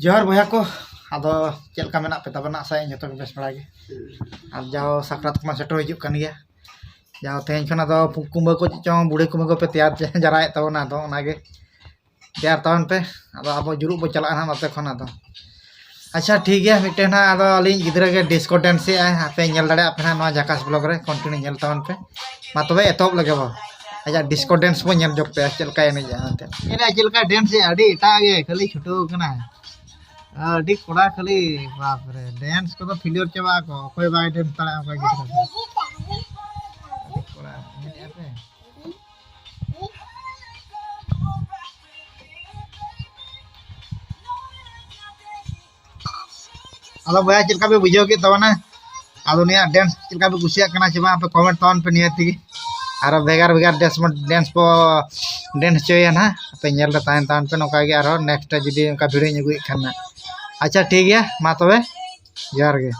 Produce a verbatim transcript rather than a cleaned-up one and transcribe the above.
ᱡᱚᱦᱟᱨ ᱵᱚᱭᱦᱟ ᱠᱚ᱾ ᱟᱫᱚ ᱪᱮᱫ ᱞᱮᱠᱟ ᱢᱮᱱᱟᱜ ᱯᱮ ᱛᱟᱵᱚᱱᱟ? ᱟᱥᱟᱭᱟᱹᱧ ᱡᱚᱛᱚ ᱜᱮ ᱵᱮᱥ ᱵᱟᱲᱟ ᱜᱮ᱾ ᱟᱨ ᱡᱟᱣ ᱥᱟᱠᱨᱟᱛ ᱠᱚᱢᱟ ᱥᱮᱴᱮᱨ ᱦᱤᱡᱩᱜ ᱠᱟᱱ ᱜᱮᱭᱟ᱾ ᱡᱟᱣ ᱛᱮᱦᱮᱧ ᱠᱷᱚᱱ ᱟᱫᱚ ᱠᱩᱢᱵᱟᱹ ᱠᱚ ᱪᱮᱫ ᱪᱚᱝ ᱵᱩᱲᱦᱤ ᱠᱩᱢᱵᱟᱹ ᱠᱚᱯᱮ ᱛᱮᱭᱟᱨ ᱡᱟᱣᱨᱟᱭᱮᱫ ᱛᱟᱵᱚᱱᱟ, ᱟᱫᱚ ᱚᱱᱟᱜᱮ ᱛᱮᱭᱟᱨ ᱛᱟᱵᱚᱱ ᱯᱮ᱾ ᱟᱫᱚ ᱟᱵᱚ ᱡᱩᱨᱩᱜ ᱵᱚ ᱪᱟᱞᱟᱜᱼᱟ ᱱᱟᱦᱟᱜ ᱱᱚᱛᱮ ᱠᱷᱚᱱ᱾ ᱟᱫᱚ ᱟᱪᱪᱷᱟ, ᱴᱷᱤᱠ ᱜᱮᱭᱟ, ᱢᱤᱫᱴᱮᱱ ᱱᱟᱦᱟᱜ ᱟᱫᱚ ᱟᱹᱞᱤᱧ ᱜᱤᱫᱽᱨᱟᱹ ᱜᱮ disco dance ᱮᱜᱼᱟᱭ, ᱟᱯᱮ ᱧᱮᱞ ᱫᱟᱲᱮᱭᱟᱜ ᱯᱮ ᱱᱟᱦᱟᱜ ᱱᱚᱣᱟ ᱡᱟᱠᱟᱥ vlog ᱨᱮ, continue ᱧᱮᱞ ᱛᱟᱵᱚᱱ ᱯᱮ᱾ ᱢᱟ ᱛᱚᱵᱮ ᱮᱛᱚᱦᱚᱵ ᱞᱮᱜᱮ ᱵᱚ ᱟᱡᱟᱜ disco dance ᱵᱚ ᱧᱮᱞ ᱡᱚᱝ ᱯᱮ ᱪᱮᱫ ᱞᱮᱠᱟᱭ ᱮᱱᱮᱡᱼᱟ ᱢᱮᱱᱛᱮ᱾ ᱧᱮᱞᱟ ᱪᱮᱫ ᱞᱮᱠᱟ dance ᱮᱜᱼᱟ, ᱟᱹᱰᱤ ᱮᱴᱟᱜ ᱜᱮ ᱠᱷᱟᱹᱞᱤ ᱪᱷᱩᱴᱟᱹᱣ ᱠᱟᱱᱟ᱾ ᱟᱹᱰᱤ ᱠᱚᱲᱟ ᱠᱷᱟᱹᱞᱤ, ᱵᱟᱯ ᱨᱮ, dance ᱠᱚᱫᱚ failure ᱪᱟᱵᱟᱜ ᱟᱠᱚ, ᱚᱠᱚᱭ ᱵᱟᱭ dance ᱫᱟᱲᱮᱭᱟᱜᱼᱟ ᱚᱱᱠᱟ ᱜᱤᱫᱽᱨᱟᱹ ᱫᱚ᱾ ᱟᱹᱰᱤ ᱠᱚᱲᱟ, ᱧᱮᱞᱮᱫᱼᱟ ᱯᱮ? ᱟᱫᱚ ᱵᱚᱭᱦᱟ, ᱪᱮᱫ ᱞᱮᱠᱟ ᱯᱮ ᱵᱩᱡᱷᱟᱹᱣ ᱠᱮᱫ ᱛᱟᱵᱚᱱᱟ? ᱟᱫᱚ ᱱᱤᱭᱟᱹ dance ᱪᱮᱫ ᱞᱮᱠᱟ ᱯᱮ ᱠᱩᱥᱤᱭᱟᱜ ᱠᱟᱱᱟ ᱪᱮ ᱵᱟᱝ? ᱟᱯᱮ comment ᱛᱟᱵᱚᱱ ᱯᱮ ᱱᱤᱭᱟᱹ ᱛᱮᱜᱮ᱾ ᱟᱨᱚ ᱵᱷᱮᱜᱟᱨ ᱵᱷᱮᱜᱟᱨ dance ᱵᱚ, dance ᱵᱚ dance ᱦᱚᱪᱚᱭᱟ ᱱᱟᱦᱟᱜ᱾ ᱟᱯᱮ ᱧᱮᱞ ᱨᱮ ᱛᱟᱦᱮᱱ ᱛᱟᱵᱚᱱ ᱯᱮ, ᱱᱚᱝᱠᱟ ᱜᱮ ᱟᱨᱦᱚᱸ next ᱡᱩᱫᱤ ᱚᱱᱠᱟ video ᱧ ᱟᱹᱜᱩᱭᱮᱫ ᱠᱷᱟᱱ ᱱᱟᱜ᱾ ᱟᱪᱪᱷᱟ, ᱴᱷᱤᱠ ᱜᱮᱭᱟ, ᱢᱟ ᱛᱚᱵᱮ, ᱡᱚᱦᱟᱨ ᱜᱮ᱾